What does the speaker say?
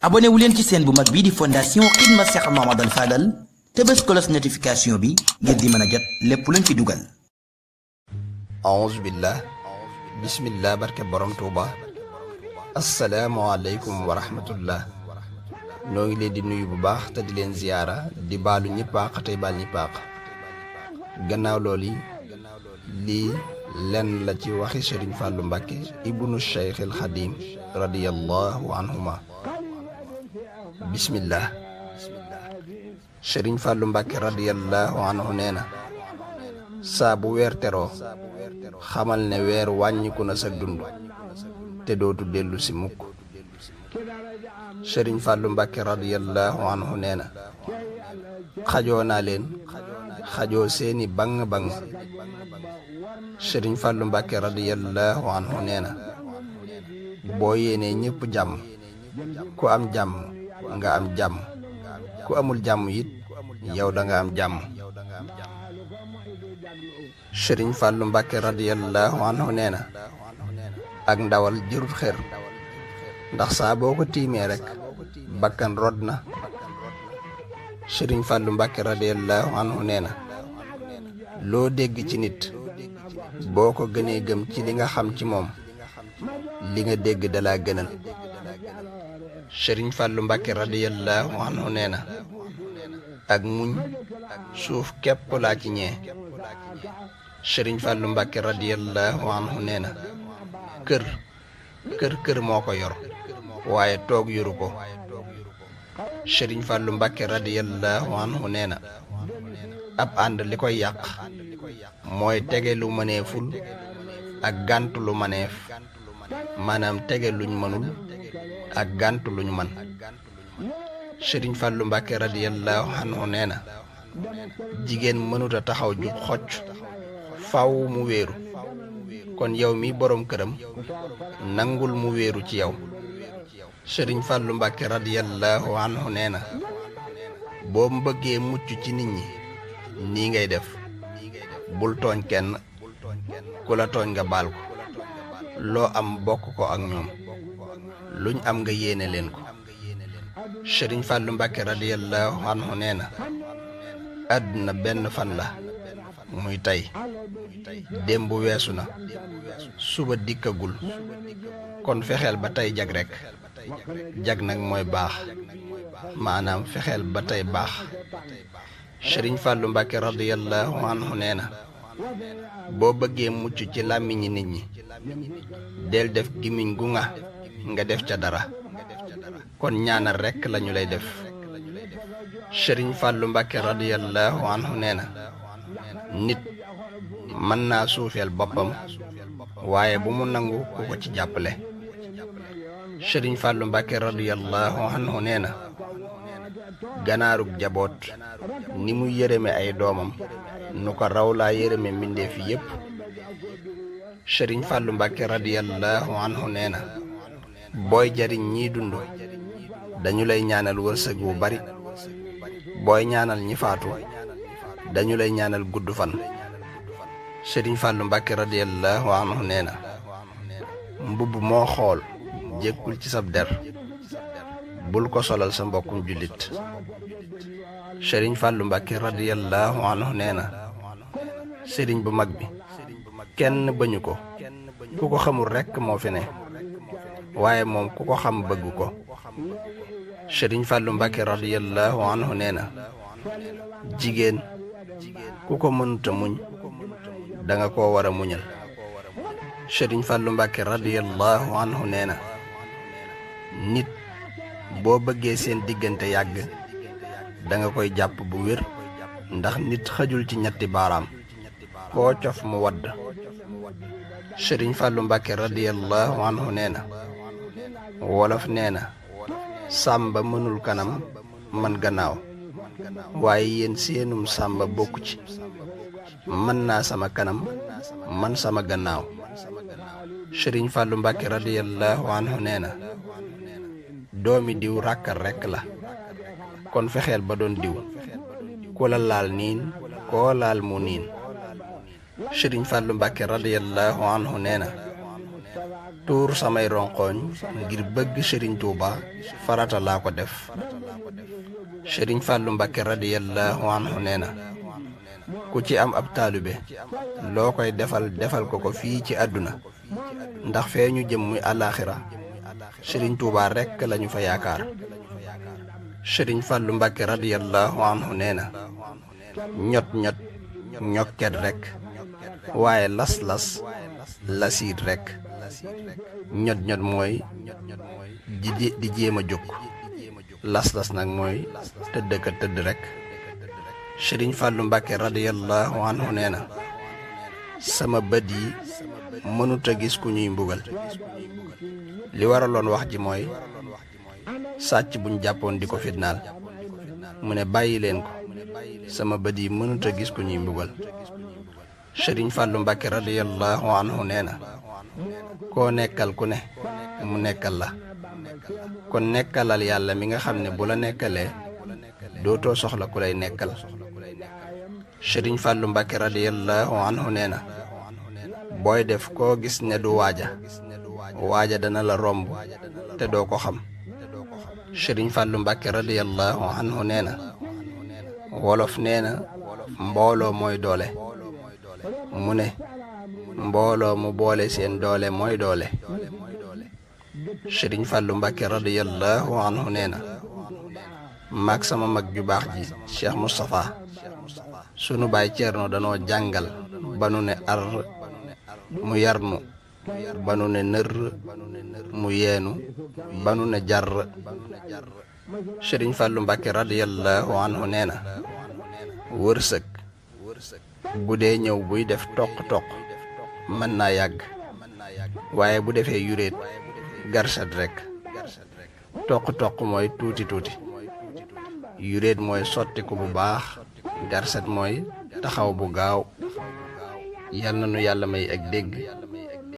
abonné wu leen ci chaîne bu mag bii di fondation Khidma Cheikh Mamadou Fadal te bés cloche notification bi ngir di mën a jot lépp luñ fi dugal. aouzu billah bismillah barke borom Tuuba. asalaamaaleykum wa rahmatullah. noo ngi leen di nuyu bu baax te di leen ziyaara di baalu ñëpp àq tey baal ñëpp àq. gannaaw loolu lii lenn la ci waxi Sëriñ Fàllu Mbàkke ibnu Cheikhil Xadim radiyallahu anhuma. bismillah. Sëriñ Fàllu Mbàkke radiyallahu anhu nee na saa bu weer teroo xamal ne weer wàññiku na sa dund te dootu dellu si mukk. Sëriñ Fàllu Mbàkke radiyallahu anhu nee na xajoo naa leen xajoo seeni bang-bang. Sëriñ Fàllu Mbàkke radiyallahu anhu nee na boo yéenee ñëpp jàmm ku am jàmm nga am jàmm ku amul jàmm it yow da nga am jàmm. Sëriñ Fàllu Mbàkke radiyallahu anhu nee na ak ndawal jërut xër ndax saa boo ko tiimee rek bakkan rod na. Sëriñ Fàllu Mbàkke radiyallahu anhu nee na loo dégg ci nit boo ko gënee gëm ci li nga xam ci moom li nga dégg dalaa gënal. Sëriñ Fàllu Mbàkke radiyallahu anhu nee na ak muñ suuf képp laa ci ñee. Sëriñ Fàllu Mbàkke radiyallahu anhu nee na kër moo ko yor waaye toog yoru ko. Sëriñ Fàllu Mbàkke radiyallahu anhu nee na ab ànd li koy yàq mooy tege lu mëneeful ak gàntu lu mëneef, maanaam tege luñ mënul ak gàntu luñ mën. Sëriñ Fàllu Mbàkke radiyallahu anhu nee na jigéen mënuta taxaw jub xocc faw mu wéeru, kon yow mi boroom këram nangul mu wéeru ci yow. Sëriñ Fàllu Mbàkke radiyallahu anhu nee na boo bëggee mucc ci nit ñi nii ngay def, bul tooñ kenn, ku la tooñ nga baal ko, loo am bokk ko ak ñoom, luñ am nga yéene leen ko. Sëriñ Fàllu Mbàkke radiyallahu anhu nee na àdduna benn fan la muy tey, démb weesu na, suba dikkagul, kon fexeel ba tey jag rekk. jag nag mooy baax, maanaam fexeel ba tey baax. Sëriñ Fàllu Mbàkke radiyallahu anhu nee na boo bëggee mucc ci làmmiñi nit ñi del def gimiñ gu nga def ca dara, kon ñaanal rekk lañu lay def. Sëriñ Fàllu Mbàkke radiyallahu anhu nee na nit mën naa suufeel boppam waaye bu mu nangu ku ko ci jàppale. Sëriñ Fàllu Mbàkke radiyallahu anhu nee na ganaarug jaboot ni mu yërëme ay doomam nu ko raw laa yërëme mbindeef yépp. Sëriñ Fàllu Mbàkke radiyallahu anhu nee na booy jariñ ñiy dund dañu lay ñaanal wërsëg wu bari, booy ñaanal ñi faatu dañu lay ñaanal gudd fan. Sëriñ Fàllu Mbàkke radiyallahu anhu nee na mbubb moo xool jékkul ci sab der bul ko solal sa mbokkum jullit. Sëriñ Fàllu Mbàkke radiyallahu anhu nee na sëriñ bu mag bi kenn bañu ko, ku ko xamul rekk moo fi ne, waaye moom ku ko xam bëgg ko. Sëriñ Fàllu Mbàkke radiyallahu anhu nee na jigéen ku ko mënuta muñ danga ko war a muñal. Sëriñ Fàllu Mbàkke radiyallahu anhu nee na nit boo bëggee seen diggante yàgg danga koy jàpp bu wér, ndax nit xajul ci ñetti baaraam, koo cof mu wadd. Sëriñ Fàllu Mbàkke radiyallahu anhu nee na wolof nee na sàmba mënul kanam man gannaaw, waaye yéen seenum sàmba bokku ci, mën naa sama kanam man sama gannaaw. Sëriñ Fàllu Mbàkke radiyallahu anhu nee na doomi diw ràkkal rekk la, kon fexeel ba doon diw, ku la laal niin koo laal mu niin. Sëriñ Fàllu Mbàkke radiyallahu anhu nee na tuur samay ronqooñ ngir bëgg Sëriñ Tuuba farata laa ko def. Sëriñ Fàllu Mbàkke radiyallahu anhu nee na ku ci am ab taalibe loo koy defal defal ko ko fii ci àdduna ndax fee ñu jëm muy àllaaxira Sëriñ Tuuba rekk lañu fa yaakaar. Sëriñ Fàllu Mbàkke radiyallahu anhu nee na ñot ñot ñokket rekk waaye las-las lasiit rekk. ñot ñot mooy di jéem a jóg, las-las nag mooy tëdd ka tëdd rekk. Sëriñ Fàllu Mbàkke radiyallahu anhu nee na sama bët yi mënut a gis ku ñuy mbugal. li waraloon wax ji mooy sàcc buñ jàppoon di ko fitnaal mu ne bàyyi leen ko, sama bët yi mënut a gis ku ñuy mbugal. Sëriñ Fàllu Mbàkke radiyallahu anhu nee na koo nekkal ku ne mu nekkal la, kon nekkalal yàlla mi nga xam ne bu la nekkalee dootoo soxla ku lay nekkal. Sëriñ Fàllu Mbàkke radiyallahu anhu nee na booy def koo gis ne du waaja dana la romb te doo ko xam. Sëriñ Fàllu Mbàkke radiyallahu anhu nee na wolof nee na mbooloo mooy doole, mu ne mbooloo mu boole seen doole mooy doole. Sëriñ Fàllu Mbàkke radiyallahu anhu nee na maag sama mag ju baax ji Cheikh Moustapha sunu baay Ceerno danoo jàngal ba nu ne ar mu yarnu, ba nu ne nër mu yeenu, ba nu ne jar. Sëriñ Fàllu Mbàkke radiyallahu anhu nee na wërsëg bu dee ñëw buy def toq-toq mën naa yàgg, waaye bu defee yuréet garsat rekk. toq-toq mooy tuuti tuuti, yuréet mooy sottiku bu baax, garsat mooy taxaw bu gaaw. yal na nu yàlla may ak dégg